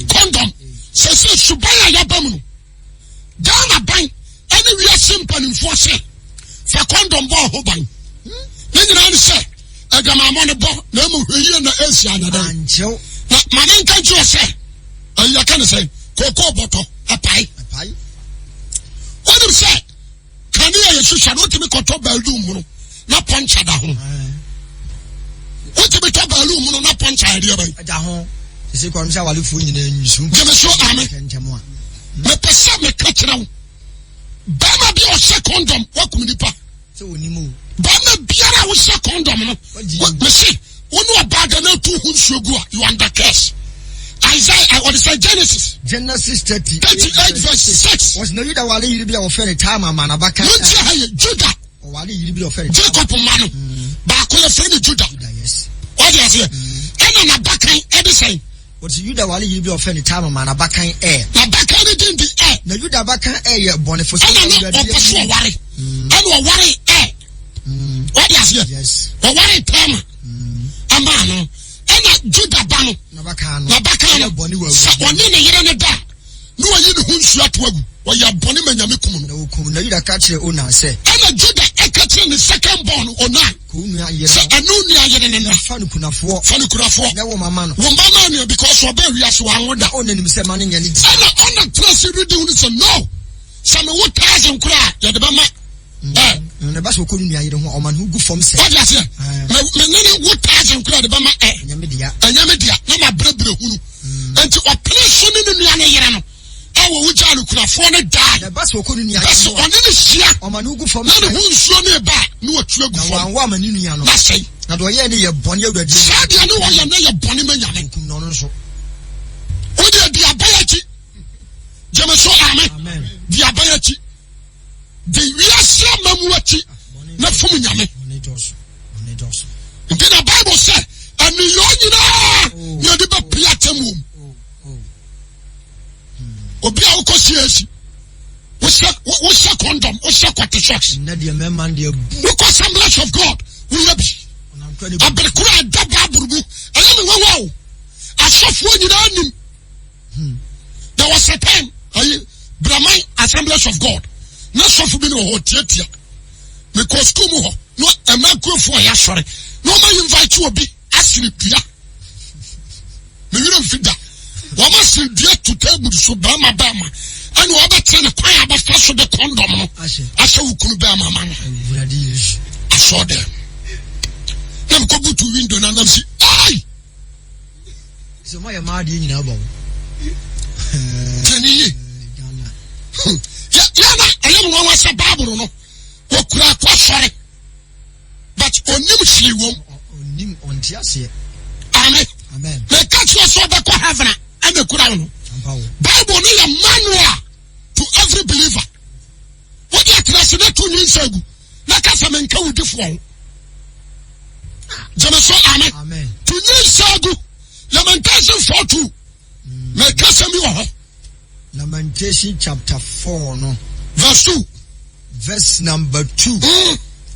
Condom sɛ sɛ suban a yɛaba mu no Ghana ban ɛne wiase mpanimfoɔ sɛ fa condom bɔ ho ban ne nyinaa ne sɛ adwamammɔ no bɔ na emu hwɛ yie na ɛnsi anyɛ dɛn na ma ne nka nkyerɛ sɛ ɛyɛ ka ne sɛ kookoo bɔtɔ ɛpae wonim sɛ Kanea yɛ hyehyɛ no wotumi kɔtɔ baaluum mu no na pɔnkya da ho. Wotumi tɔ baaluum mu no na pɔnkya ɛdeɛ bɛn. Da ho. Sisi kɔn sɛ awalefoɔ nyinaa nyisu. Gyeme so ame. Mepɛ sɛ meka kyerɛ wo. Bɛrima bi a ɔhyɛ kɔndɔm wakum nipa. Sɛ onim o. Bɛrima biara a wohyɛ kɔndɔm no, mese wo ne ɔbaa da na atu ho nsuo gu a, you are under curse. Isaiah, ɔde sɛ Genesis. Genesis 38 38 verse 6. Wɔsi na Yuda wale yiri bi a wɔfrɛ no Tamar ma n'aba kan. Wọ́n ti ha yɛ Judah. Ɔwale yiri bi a wɔfrɛ no Tamar. Jacob mma no baako yɛ fɛ no Judah. Judah yes. Wɔde aseɛ ɛna n'abakan ɛde sɛn. Wɔte Yuda ware yere bi a wɔfrɛ no Tamar maa n'abakan Er. N'abakan no din de Er. Na Yuda abakan Er yɛ bɔnefo sɛ Ɛna na Awurade ɔpɛ so anim. ɔware. Ɛna ɔware Er. Wade aseɛ? Yes. Ɔware Tamar ɛmaa no. Ɛna Juda ba no, N'abakan no. n'abakan no, Ɔyɛ bɔne wɔ sɛ Awurade anim. ɔne ne yere no da a, na wayi ne ho nsuo ato agu. Ɔyɛ bɔne ma Nyame kum no. Na wɔkum no. Na Yuda ka kyerɛɛ Onan sɛ. Ɛna Juda ka kyerɛɛ ne second born Onan. Kɔ wo nua yere Sɛ ho. ɛne wo nua yere no Na nna. fa no kunafoɔ. Fa no kunafoɔ. Na wo mma ma no. Wo mma ma no because ɔbaa wiase wanwo da. Na Onan nim sɛ mma no nyɛ ne dea. Ɛna Onan tena ase redi hunu sɛ no, sɛ mewo thousand koraa a, yɛde bɛma ɛ. Na ɛba sɛ ɔkɔ ne nua yere ho a, ɔma ne ho gu fam sɛ. Wate aseɛ? Me me ne ne wo thousand koraa yɛde bɛma ɛ. Ɛnyɛ me dea. Ɛnyɛ me dea. Na mabrɛbrɛ hunu. Enti ɔpene so ne ne nua no yere no. A wɔwu gyaa no kunafoɔ no dae. Na ɛba sɛ ɔkɔ ne nua Bɛ sɛ ho a, ɔne no hyia, ɔma ne ho gu fam na ne sɛe. ho nsuo no reba a, na watu agu Na fam, wanwo amma ne nua no. na asɛe. Na deɛ ɔyɛɛ no yɛ bɔne Awurade anim. Saa deɛ ne wɔyɛ no yɛ bɔne ma Nyame. Ɔkum no ɔno nso. Wo deɛ di aban akyi. Gyeme so amen. Amen. Di aban akyi. Di wiase amamu akyi na fom Nyame. Bɔne dɔɔso. Bɔne dɔɔso. Nti na Bible sɛ ɛneyɔɔ nyinaa Oh. na yɛde bɛpue atemmuo mu. Oh, oh. Obi a wokɔ CAC, wohyɛ wohyɛ condom, wohyɛ kɔte socks. Nnɛ deɛ mmarima deɛ bu. Wokɔ Assemblies of God, woyɛ bi. Abere koro a ɛda Bible mu, ɛyɛ me nwanwa o. Asɔfoɔ nyinaa nim. Hmm. There was a time, ayi, Braman Assemblies of God, na sɔfo bi ne wɔ hɔ tiatia. Mekɔ sukuu mu hɔ, na ɛma akuafoɔ a yɛasɔre, na wɔma invite obi asene dua. Me werɛ mfi da. Wɔn asene dua to table so bɛrima bɛrima ɛna wɔbɛkyerɛ ne kwan a bɛfa so de kɔndɔm no ahyɛ wo kunu bɛrima ma no. Asɔ dɛ. Na mekɔ butu window na nam si ai. Sɛ mo ayɛ maa adeɛ nyinaa bɔ wo. Tiɛ ni yie. Yɛ yɛ na ɛyɛ mo nwanwa sɛ baabolo no wɔkura akɔ sɔre. But onim hwee wom. Onim ɔnte aseɛ. Amen. Amen. Meka kyerɛ sɛ ɔbɛkɔ heaven a ɛna kura wo no. Bible no yɛ manual to every believer. Wode atena ase na to nyinsɛn agu na ka sɛ menka wo difoɔ ho. Gyeme so amen. Amen. To nyinsɛn agu. Lamentation 4:2. Meka sɛm bi wɔ hɔ. Lamentation chapter 4 no. Verse 2. Verse number 2.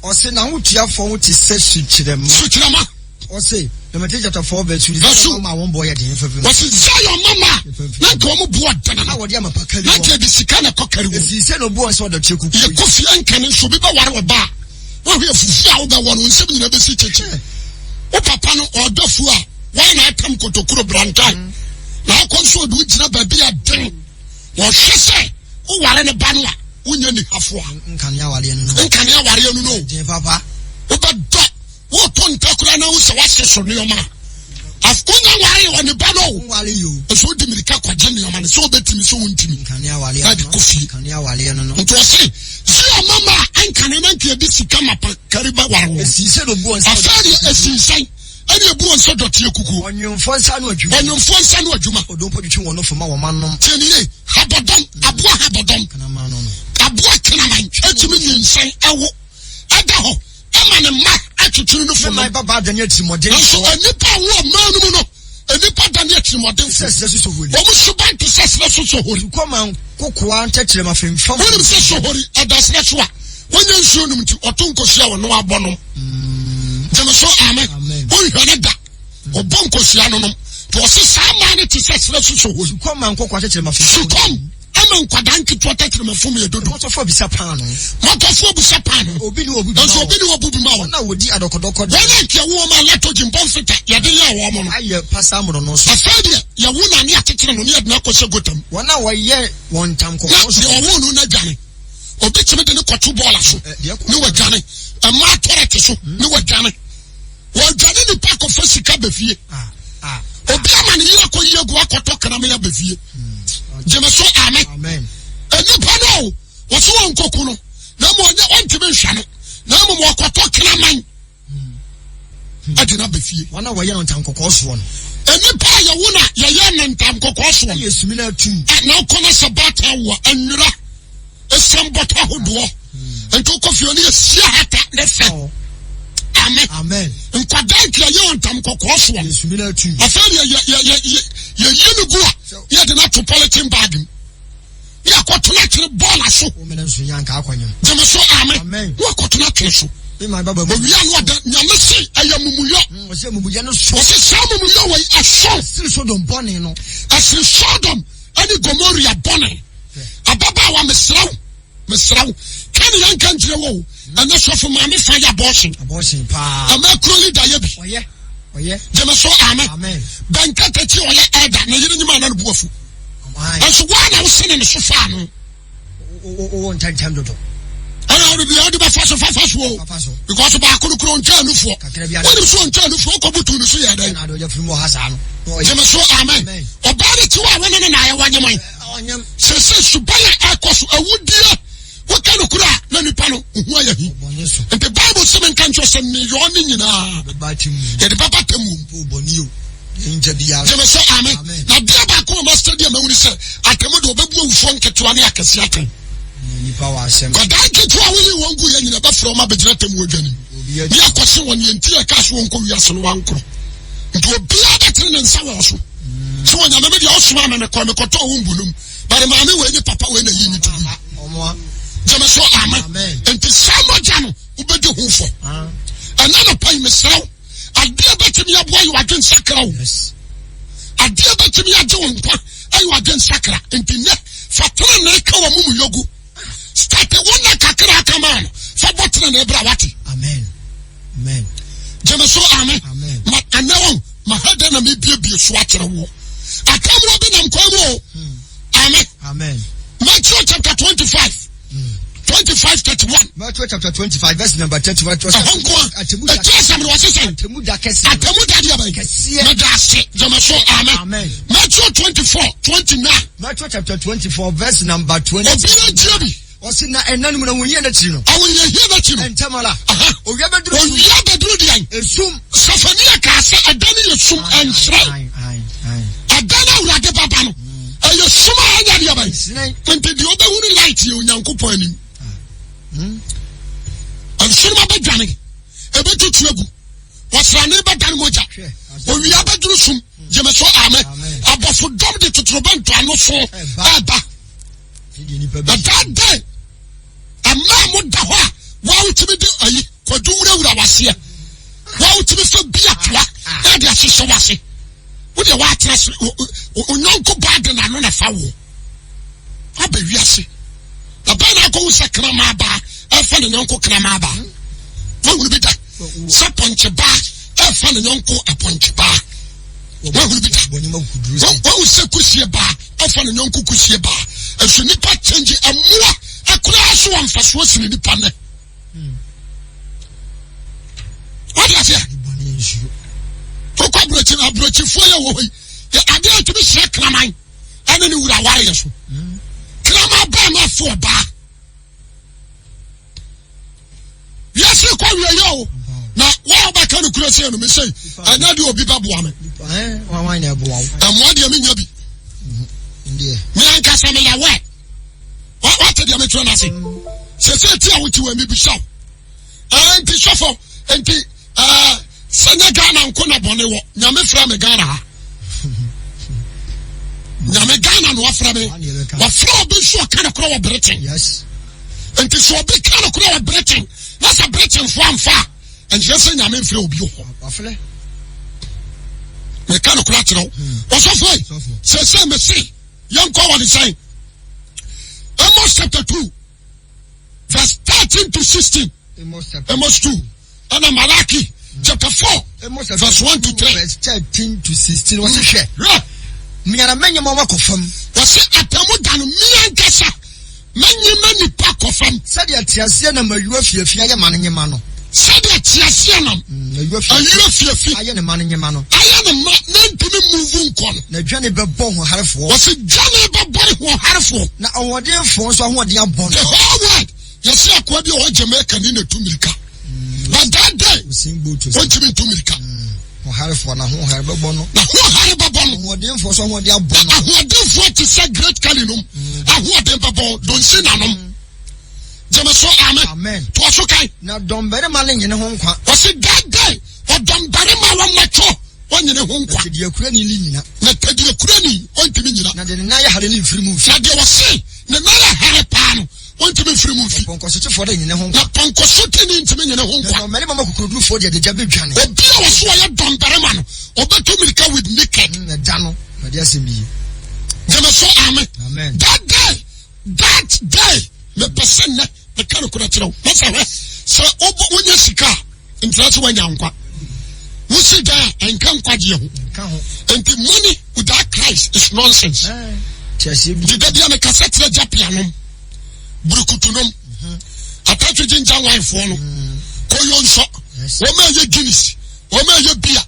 Ɔse n'ahotuafoɔ ho te sɛ sukyerɛma. Sukyerɛma. Ɔse Lamentation chapter 4 verse 2. Verse 2. Zion mama wɔn boɔ yɛ den fɛfɛ. Ɔse Zion mama na nka wɔn boɔ dene no. A wɔde ama pa kari wɔn. Na nka yɛde sika na ɛkɔ kari wɔn. Efiri sɛ na obu wɔn sɛ ɔdɔteɛ kukuo yi. Yɛkɔ fie nka ne nso obi bɛware ɔbaa. Wɔhwɛ afufuo a wobɛwɔ no nsɛm nyinaa bɛsi kyekye. Wo papa no ɔdɔ fuo a wɔn na atam kotokuro brantan. Na akɔ nso ɔde wogyina baabi a den. Wɔhwɛ sɛ woware ne ba no a wonyɛ nihafo a. Nkane awareɛ no no. Nkane awareɛ no no. Gye papa. Wobɛdɔ woto ntakura na wo sɛ woase so nneɛma a. Wonya ware wɔ ne ba no o. Woware yi o. Nso wodi mirika kɔgye nneɛma no sɛ wobɛtumi sɛ wontumi. Nkane awareɛ Na de kɔ fie. Nkane awareɛ no no. Nti ɔse Zion mama a ɛnkane na nka yɛde sika mapa kari bɛware wɔn. Esii sɛ na obu wɔn sɛ. Afei deɛ esii sɛn ɛne ebu wɔn sɛ dɔteɛ kukuo. Ɔnwomfoɔ nsa ano adwuma. Ɔnwomfoɔ nsa ano adwuma. Odompo twetwe wɔn nofo ma wɔn anom. Tie ne yie, habɔdɔm, aboa habɔdɔm, Kraman no no. aboa kraman etumi nyinsɛn ɛwo ɛda hɔ ɛma ne mma atwetwe no fo Ne nom. man babaa dane atirimuɔdenfoɔ. Nanso nnipa a wɔwɔ ɔman no mu no, nnipa dane atirimuɔdenfoɔ. Sɛ serɛ so sohori. Wɔn suban te sɛ serɛ so sohori. Sukɔ ma nkokoaa ntɛkyerɛma femfam. Wonim sɛ sohori ɛda serɛ so a, wɔnyɛ nsuo nom nti, ɔto nkosua a ɔno abɔ nom. Gyeme so amen. Wonhwɛ ne da. Ɔbɔ nkosua no nom. Nti ɔse saa maa no te sɛ serɛ so sohori. Sukɔm ma nkokoaa tɛkyerɛma femfam. Sukɔm ama nkwadaa nketewa tɛkyerɛma fam yɛ dodo. Mɔtɔfoɔ bisa paano. Mɔtɔfoɔ bisa paano. Obi ne obu bi ma wɔn. Nso obi ne obu bi ma wɔn. Wɔn a wɔdi adɔkɔdɔkɔ deɛ. Wɔn a nka ɛwo wɔn a latogen bɔnfita yɛde yɛɛ wɔn no. Ayɛ pasaa mmorɔno so. Afei deɛ yɛwo no a ne yɛakyekyere no ne yɛde no akɔhyɛ gota mu. Wɔn a wɔyɛ wɔn ntam kɔkɔɔ so. Na deɛ ɔwoo no no adwane. Obi tumi de no kɔto bɔɔla so ne wadwane. Mmaa tɔrɛte so ne wadwane. Wɔdwane nipa kɔfa sika ba fie. Obi ama ne yere akɔyi agu akɔtɔ kraman aba fie. Gyeme so amen. Nipa no o, wɔso wɔn nkoku no, na mmom ɔnyɛ ɔntumi nhwɛ no, na mmom wɔkɔtɔ kraman ɛde no aba fie. Wɔn a wɔyɛ no ntankɔkɔɔ soɔ no. Nnipa a yɛwo na yɛyɛ no ntankɔkɔɔ soɔ no. Ɛyɛ sumi no atum. Na wokɔ no sɛ baatan wo a, nwera, esiam bɔtɔ ahodoɔ. Nti wokɔ fie no yɛsia hata ne fɛ. ame. Amen. Nkwadaa nkira yɛ wɔn ntam kɔkɔɔ soɔ. Yɛsumi no atu. Afei deɛ yɛ yɛ yɛ yɛ yɛyi no gu a yɛde no ato polythene bag mu. Ne akɔto no akyere bɔɔla so. Womene nso yɛ anka akɔnyem. Gyeme so ame. Amen. Ne akɔto no atwene so. Me man baba mu. Owia no ɔda nyame se ɛyɛ mumuyɔ. Ɔsɛ mumuyɛ no so. Ɔsɛ saa mumuyɔ wɔ yi ɛso. Ɛsiri Sodom bɔne no. Ɛsiri Sodom ɛne Gomoria bɔne. Ababaawa mesrɛ wo. Mesrɛ wo, ka ne yɛnka nkyerɛ wo o. Ɛnɛ sɔfo maame fa yɛ abortion. Abortion paa. Ɛmɛ kuro leader yɛ bi. Ɔyɛ. Ɔyɛ. Gyeme so amen. Amen. Bɛnka takyi ɔyɛ elder na yere nyima na ne bu afu. Ɛnso woa na wosene ne so faa no. Wowɔ ntɛntɛm dodo. Ɛna wode bia wode bɛfa so fafa so o. Because baako no kuro ɔntwa anufoɔ. Wonim so ɔntwa anufoɔ wokɔbutu ne so yɛ dɛn. Gyeme so amen. Ɔbaa ne tiwa a wone ne na ayɛ wanyeman. Sese suban a ɛkɔ so awudie woka no koro a na nipa no ho ayɛ hi. Nti Bible sɛ menka nkyerɛ sɛ nneyɔɔ ne nyinaa yɛde bɛba tamuom. Gyeme sɛ amen. Na deɛ baako a mastadi a mahunu sɛ atɛmu deɛ ɔbɛbu awufoɔ nketewa ne akɛseɛ atɛn. Kɔdaa nketewa a woyi wɔn gu yɛ nyina bɛfrɛ wɔn abɛgyina atɛmu adwa nim. Ne akɔse wɔn yɛn ti a ɛka so wɔn kɔ wiase no wankorɔ. Nti obiara bɛtene ne nsa wɔ so. So wɔ nyame me deɛ ɔsoma me mekɔ mekɔtɔ wo mbu nom. But maame wei ne papa wei na yi ne to bi. Gyeme so amen. Nti saa mogya no wobɛdi ho fɔ. Ɛna nɔpa yi mesrɛ wo adeɛ bɛtumi aboa yɛ wadwen sakra wo. Adeɛ bɛtumi agye wo nkwa ɛyɛ wadwen sakra. Nti nnɛ fa tenenee ka wɔ mumu yogu. Start wo nna kakra aka maa no fa bɔ tenenee bra wate. Amen. Amen. Gyeme so amen. Ma ɛnɛ wɔn ma ha dɛ na mebiebie so akyerɛ woɔ. Atammuo bi nam kwan mu o. Amen. Amen. Matthew chapter 25. 25 31. Matthew chapter 25 verse number 31. Ɛhɔ nko a. Ɛti asɛm no wɔse sɛn. Atemu da kɛseɛ. Atemu da deɛ bɛn. Kɛseɛ. Mɛda ase. Gyeme so amen. Amen. Matthew 24 29. Matthew chapter 24 verse number 20. Obiara ntie bi. Ɔsi na ɛna no mu na wɔn yie n'akyiri no. Ahohiahia n'akyi no. Ntɛm ara. Owia bɛduru sum. Owia bɛduru deɛn? Esum. Sefania kaa sɛ ɛda no yɛ sum ɛnhyerɛn. Ɛda no Awurade bɛba no ɛyɛ sum a ɛnyɛ deɛ bɛn. Nti deɛ ɔbɛhunu light yɛ Onyankopɔn anim. Nsoroma bɛdwane, ɛbɛtutu agu, wɔsrane bɛdane mogya, owia bɛduru sum. Gyeme so amen. Abɔfo dɔm de totorobɛnto ano so ɛba. Na that day ɛmaa mo da hɔ a wɔawotumi de ayi kwadwo wurawura waseɛ wɔawotumi fɛ bi atoa ɛde ahyehyɛ wase wodeɛ woatena se onyɔnko baa de n'ano na fa wo aba wiase na bɛn na akɔhu sɛ kramaa baa ɛfa ne yɔnko kramaa baa woahunu bi da sɛ pɔnkye baa ɛfa ne yɔnko apɔnkye baa woahunu bi da woahu sɛ kusie baa ɛfa ne yɔnko kusie baa ɛso nipa kyɛngye ɛmmoa ɛkoraa so wɔ mfasoɔ sene nipa nɛ wode aseɛ wokɔ aburokyi no aburokyifoɔ yɛ wɔ hɔ yi adeɛ a ɛtumi hyerɛ kraman ɛne ne wura wareɛ so kraman baa no afo ɔbaa wiase kɔ awieɛ o na wa wobɛka no kura sɛ no mesɛ ɛnyɛ deɛ obi bɛboa me ɛmmoa deɛ menya bi me ankasa meyɛ wɛ wate deɛ mekyerɛ no ase sɛ sɛ ti a wote wɔ mebisa wo nti sɔfo nti sɛ nyɛ Ghana nko na bɔne wɔ nyame frɛ me Ghana ha nyame Ghana na wafrɛ me wafrɛ obi nso ɔka no korɔ wɔ Britain nti sɛ obi ka no korɔ wɔ Britain na sɛ Britainfoɔ amfa a ɛnkyerɛ sɛ nyame mfrɛ obi wɔ hɔ meka no korɔ akyerɛ wo ɔsɔfoɔ sɛ sɛ mese yɛnkɔ wɔ ne sɛn Amos chapter 2 verse 13 to 16 Amos 2 ɛna Malaki chapter 4 verse 1 to 3 verse 13 to 16 wɔsi hwɛ hwɛ miara mɛnyɛ ma wakɔ fam wɔsi atamu da no mia nkasa mɛnyɛ ma nipa kɔ fam sɛdeɛ teaseɛ nam ayuo afiafi ayɛ ma no nyema no sɛdeɛ teaseɛ nam ayuo afiafi ayɛ ne ma no nyema no ayɛ ne ma na ntumi muvu nkɔ no na dwane bɛbɔ hoharefoɔ wɔsi dwane bɛbɔ hoharefoɔ na ɔhoɔdenfoɔ nso ahoɔden abɔ no the whole world yɛsi akoa bi a ɔwɔ Jamaica ni na tu mirika but that day ɔntumi ntu mirika ɔharefoɔ na ahoɔhare bɛbɔ no na ahoɔhare bɛbɔ no ahoɔdenfoɔ nso ahoɔden abɔ no ahoɔdenfoɔ te sɛ great kali nom ahoɔden bɛbɔ donsi nanom. Gyeme so amen. Amen. Toa so kan. Na dɔmbarima no nyene ho nkwa. Ɔsi that day ɔdɔmbarima a wɔmɛtɔ ɔnyene ho nkwa. Na tɛdiakurani ne nyina. Na tɛdiakurani ɔntumi nyina. Na deɛ ne nan yɛ hare no mfiri mu mfi. Na deɛ ɔse ne nan yɛ hare paa no ɔntumi mfiri mu mfi. Na pɔnkɔsotefoɔ de nyene ho nkwa. Na pɔnkɔsoteni ntumi nyene ho nkwa. Na dɔmmarima ma kokorodurufoɔ deɛ adagya bɛdwane. Obi a ɔso ɔyɛ dɔmbarima no ɔbɛtu mirika with naked. Na da no, Awurade asɛm nie. Gyeme so amen. Amen. That day That day, mepɛ sɛ nnɛ meka nokorɛ kyerɛ wo. Masa hwɛ, sɛ wonya sika a, nkyerɛ sɛ woanya nkwa. Wosi dan a, ɛnka nkwagyeɛ ho. Nti money without Christ is nonsense. Nti da bia mekasa kyerɛ gyapianom, burukutunom, mhm. atatwe ginger winefoɔ no, mhm. koyo nsɔ, wɔn a ɛyɛ Guinness, wɔn a ɛyɛ beer,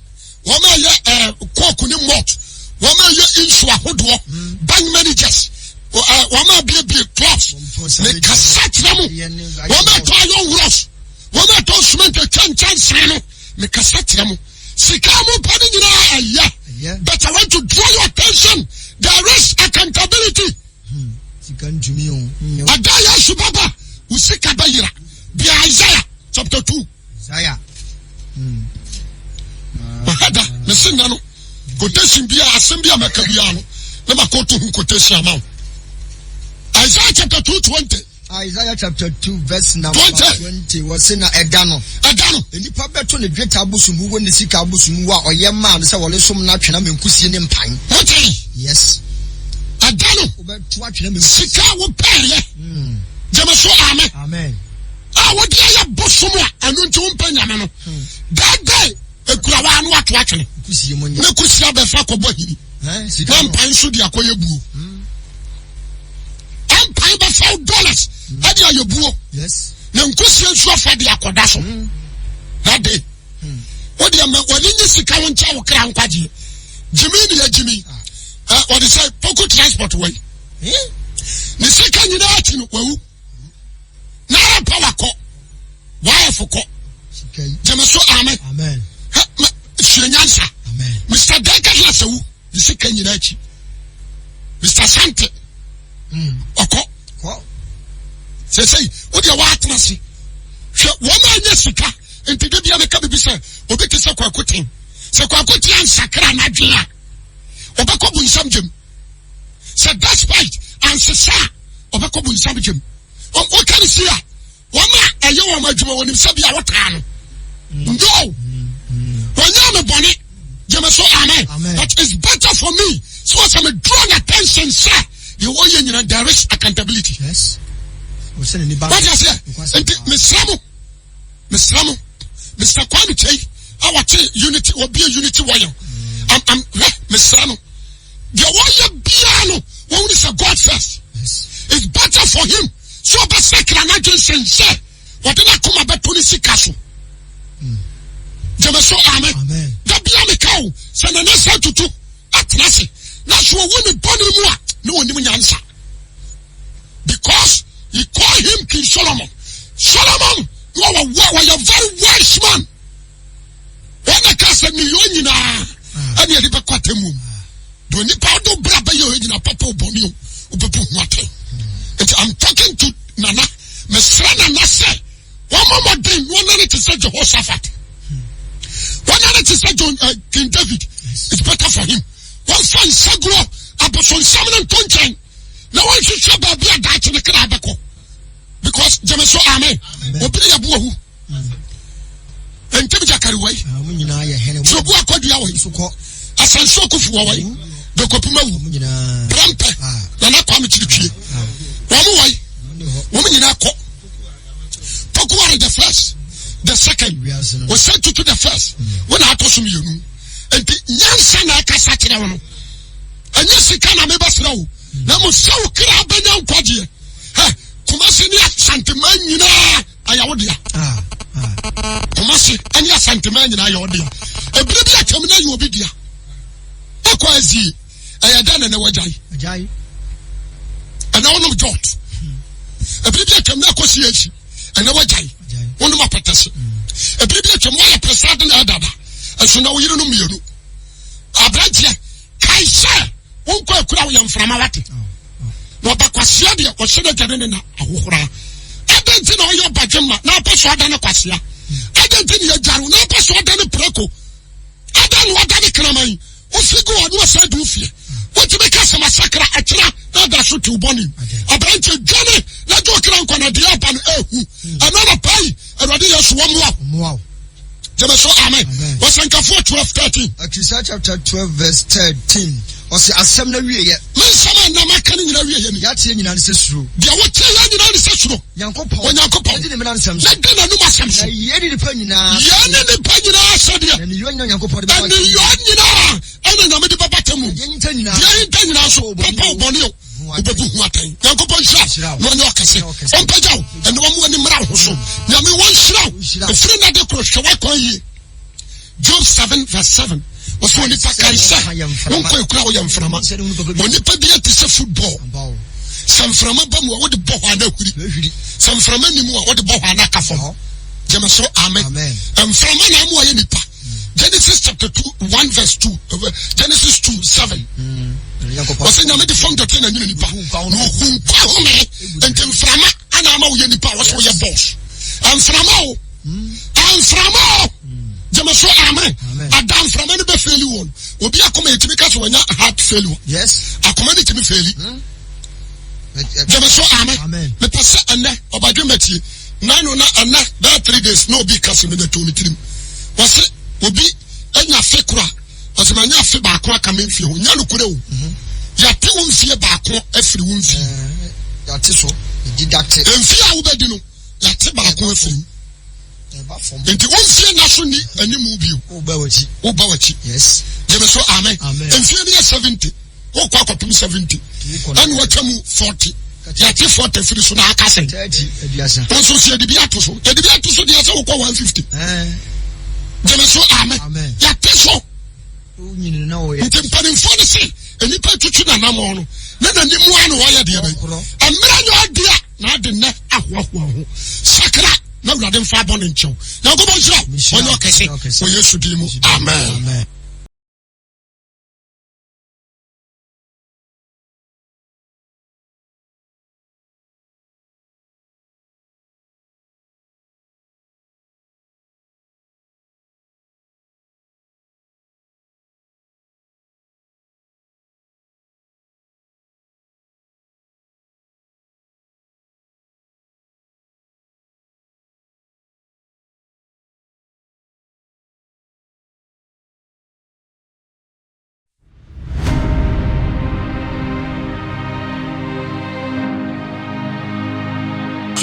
wɔn a ɛyɛ ɛɛ eh, coke ne malt wɔn a ɛyɛ nsu ahodoɔ hmm. bank managers eh, wɔn a biebie clubs ne kasa kyerɛ mu wɔn a ɛtɔ iron rods wɔn a ɛtɔ cement atwa nkyɛnsee no ne kasa kyerɛ mu sika mu pa ne nyinaa ɛyɛ but I want to draw your attention there is accountability. Hmm, sika ntumi o. Ada Yesu baba wo sika bɛyera bia Isaiah chapter 2. Isaiah. Hmm. Mahada mese nna no quotation bia asɛm bi a mɛka biara no na makɔto ho quotation ama wo. Isaiah chapter 2 20. Isaiah chapter 2 verse number 20 wɔse na ɛda no ɛda no nnipa bɛto ne dwetɛ abosom wɔ ne sika abosom wɔ a ɔyɛ maa no sɛ wɔresom no atwena menkusie ne mpan. Wote? Yes. Ɛda no wobɛto atwena menkusie. Sika a wopɛɛyɛ. Hmm. Gyeme so amen. Amen. A wode ayɛ bosom a ɛno nti wompɛ nyame no. Hmm. That day ekura wa ano ato atwene. Ne kusie abɛfa akɔbɔ ahini. Na mpan nso de akɔyɛ buo. Hmm. Mpan bɛfa wo dollars ɛde ayɛ buo. Na nkusie nso afa de akɔda so. That day. Wode ama w'ani nye sika wo nkyɛ wo kra nkwagyeɛ. Gyimi ne yɛ gyimi. Ɔde sɛ poku transport wɔ yi. Ne sika nyinaa akyi no wawu. Nara power kɔ. Wayɛfo kɔ. Gyeme so amen. Sua nyansa. Mr. Decker awu. Ne sika nyinaa akyi. Mr. Sante. Ɔkɔ. Sɛsɛyi wodeɛ woatena ase. Hwɛ wɔn a nyɛ sika nti de bia meka bibi sɛ obi te sɛ kwaku ten. Sɛ kwaku ten ansakra n'adwene a ɔbɛkɔ bunsam gyem. Sɛ despite ansesa a ɔbɛkɔ bunsam gyem. Woka ne si a Wɔn a ɛyɛ wɔn adwuma wɔnim sɛ bia wotaa no. No. Wɔnyɛ me bɔne. Gyeme so amen. But it's better for me. So wɔsɛ me draw your attention sɛ deɛ wɔyɛ nyina there is accountability. Yes. Wọ́n ti aseɛ nti mesrɛ mo mesrɛ mo Mr. Kwame Kyei a wɔte unity wɔbie unity wɔyɛ am am hwɛ mesrɛ no deɛ wɔyɛ biara no wɔn ni sɛ God first. It's better for him. Sɛ ɔbɛsakra n'adwene sen sɛ ɔde n'akoma bɛto ne sika so. Gyeme so amen. Da bia meka o sɛ nana sɛ tutu atena ase na so owu ne bɔne mu a ne onim nyansa. Because he call him King Solomon. Solomon na ɔwɔ wɔyɛ very wise man. Wɔn na ka sɛ ne yɛ nyinaa ɛne ɛde bɛkɔ atemmu mu. Deɛ onipa ɔde bra bɛyɛ ɔyɛ nyina papa ɔbɔne o wobɛbu ho atɛn. Nti I'm talking to Nana. Mesrɛ Nana sɛ wɔmmɔ mmɔden na wɔnane te sɛ Jehoshaphat. Wɔnane te sɛ John, uh, King David. It's better for him. Wɔmfa nsaguro abosonsɛm no nto nkyɛn na wɔnhwehwɛ baabi a daakye ne kra bɛkɔ. Because gyeme so amen. Obi ne yɛbo ahu. Ntɛm gyakari wɔ yi. Turobu akɔdua wɔ yi. Asanso okufu wɔ yi. Dokopuma wu. Prɛmpɛ. Nana Kwame Kyirikyie. Wɔn wɔ yi. Wɔn nyinaa kɔ. Pokuware the first. The second. Wɔsɛ tutu the first. Wɔn na atɔ so mmienu. Nti nyansa na ɛkasa kyerɛ wɔn. Ɛnyɛ sika na mebɛsrɛ wo. Na mo sɛ wo kra bɛnya nkwagyeɛ. Hɛ, Kumasi ne Asantema nyinaa. Ɛyɛ wo dea. Kumasi ɛne Asantema nyinaa yɛ wo dea. Ebire bi atwam na yɛ obi dea. Ɛkɔ azie. Ɛyɛ dɛ na na wagyae. Ɛna wonom jɔt. Ebire bi atwam na ɛkɔ CAC. Ɛna wagyae. Wonom apɛtɛse. Ebire bi atwam wɔyɛ pɛsɛ na ɛdada. Ɛso na wo yere no mmienu. Aberanteɛ kae sɛ wonkɔ akura woyɛ mframa wate. Na ɔba kwasia deɛ ɔhyɛ n'agya ne ne na ahohora. Ɛdɛ. Adɛn nti na ɔyɛ ɔbadwemma na apɛ so ada ne kwasea? Adɛn nti na yɛgyare wo na apɛ so ada ne prako? Adɛn na wada ne kraman? Wofi gu ɔno ɔsɛ de wo fie. Wotumi ka sɛ masakra ɛkyena na ada so te wo bɔne mu. Aberanteɛ dwane na gye ɔkra nkwa na deɛ aba no ɛhu. Ɛno anɔpa yi Awurade Yesu wɔmmoa wo. Gyeme so amen. Ɔsɛnkafoɔ 12 13. Akisa chapter 12 verse 13. Ɔsɛ asɛm no awieɛ. Me nsɛm a nna maka no nyina awieɛ ni. Yɛateɛ nyinaa ne sɛ suro. Deɛ woteɛ yɛ nyinaa ne sɛ suro. Nyankopɔn. Onyankopɔn. Na di ne mmara nsɛm so. Na di n'anum asɛm so. Na yei ne nipa nyinaa. Yei ne nipa nyinaa asɛdeɛ. Na nneyɔɔ nyinaa Onyankopɔn de bɛba. Nneyɔɔ nyinaa ɛna Nyame de bɛba tɛ mu. Deɛ ahinta nyinaa. Deɛ ahinta nyinaa nso. Papa o bɔne o. Wobɛbu ho atɛn. Nyankopɔn nhyira wo na ɔnyɛ ɔkɛse. Ɔmpagya wo ɛne wɔn ani mmra wo ho so. Nyame wɔnhyira wo. Ɛfiri nna de koro hwɛ w'akwan yie. Job 7 verse 7. Ɔsɛ onipa kae sɛ wo nkwa ekura woyɛ mframa. Onipa bi te sɛ football. Sɛ mframa ba mu a wode bɔ hɔ a na ahuri. Sɛ mframa ni mu a wode bɔ hɔ a na aka fam. Gyeme so amen. Mframa na amu ayɛ nipa. Genesis chapter 2 1 verse 2 Genesis 2 7. Ɔsɛ nyame de fam dɔteɛ na nyina nipa. Na ohu nkwa home. Nti mframa ana ama woyɛ nipa a wɔsɛ woyɛ boss. Mframa o. Mframa o. Gyeme so amen. Ada mframa no bɛ feli wɔn. Obi akoma yɛtumi ka sɛ wɔnya heart failure. Yes. Akoma no tumi feli. Gyeme so amen. Mepɛ sɛ ɛnɛ ɔbadwe mɛtie. Nano na ɛnɛ bɛyɛ three days na obi ka sɛ mede to me tirim. Wɔse obi anya afe kora. Wɔse manya afe baako aka me mfie ho. Nya nokorɛ o. Yɛate wo mfie baako afiri wo mfie. Yɛate so. Mfie a wobɛdi no yɛate baako afiri mu. Nti wo mfie nna so nni animu bio. Woba w'akyi. Woba w'akyi. Yes. Gyeme so amen. Amen. Mfie no yɛ 70. Wokɔ akɔpem 70. Ɛna watwa mu 40. Yɛte 40 firi so na aka sɛn. 30 aduasa. Wɔn nso so yɛde bi ato so. Yɛde bi ato so deɛ sɛ wokɔ 150. Gyeme so amen. Amen. Yɛte so. Nti mpanimfoɔ no se nnipa tutu n'anammɔn no na n'anim a na wɔyɛ deɛ bɛn. Mmerɛ nyɛ ɔde a na ade nnɛ ahoahoa ho. Sakra na Awurade mfa abɔ ne nkyɛw. Nyankopɔn nhyira wo. Ɔnyɛ ɔkɛse wɔ Yesu din mu. Amen.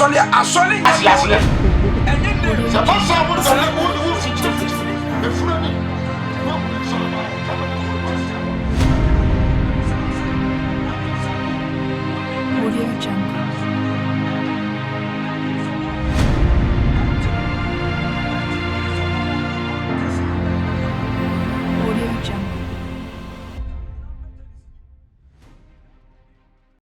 Asɔre asɔre nyɛ bɔne. Ɛnyɛ name. Sɛ ɛba saa mo sɛ wo wo fikyiri fikyiri.